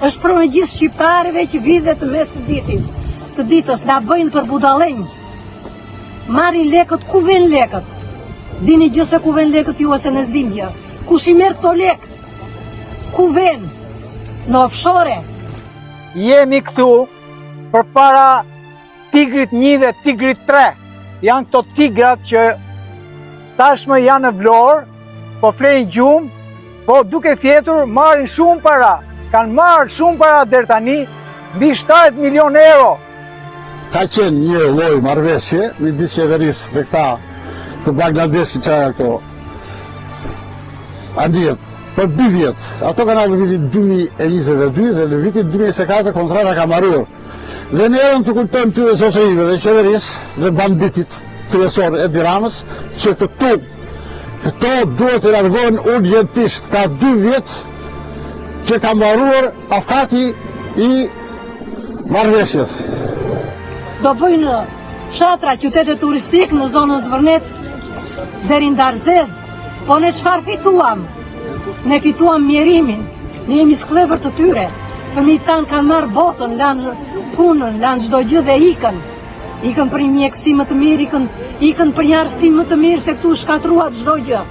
Është pronë e gjithë shqiptarëve që vidhet në mes të ditit. Të ditës na bëjnë për budallenj. Marrin lekët, ku vjen lekët? Dini gjë se ku vjen lekët ju ose ne s'dim gjë. Kush i merr këto lekë? Ku vjen? Në offshore. Jemi këtu përpara Tigrit 1 dhe Tigrit 3. Janë këto tigrat që tashmë janë në Vlorë, po flejnë gjumë, po duke fjetur marrin shumë para. Kanë marrë shumë para deri tani, mbi 70 milion euro. Ka qenë një lloj marrëveshje midis qeverisë dhe këta të Bangladeshit që janë këto anijet për 2 vjet. Ato kanë ardhur në vitin 2022 dhe në vitin 2024 kontrata ka mbaruar. Dhe ne erdhëm të kujtojmë ty dhe zotërinjve dhe qeverisë dhe banditit kryesor Edi Ramës që këtu këto duhet të largohen urgjentisht. Ka dy vjet që ka mbaruar afati i marrëveshjes. Do bëjnë fshatra, qytete turistik në zonën Zvërnec deri në Darzez. Po ne çfarë fituam? Ne fituam mjerimin. Ne jemi skllevër të tyre. Fëmijët tanë kanë marrë botën, lanë punën, lanë çdo gjë dhe ikën. Ikën për një mjekësi më të mirë, ikën, ikën për një arsim më të mirë se këtu shkatërruat çdo gjë.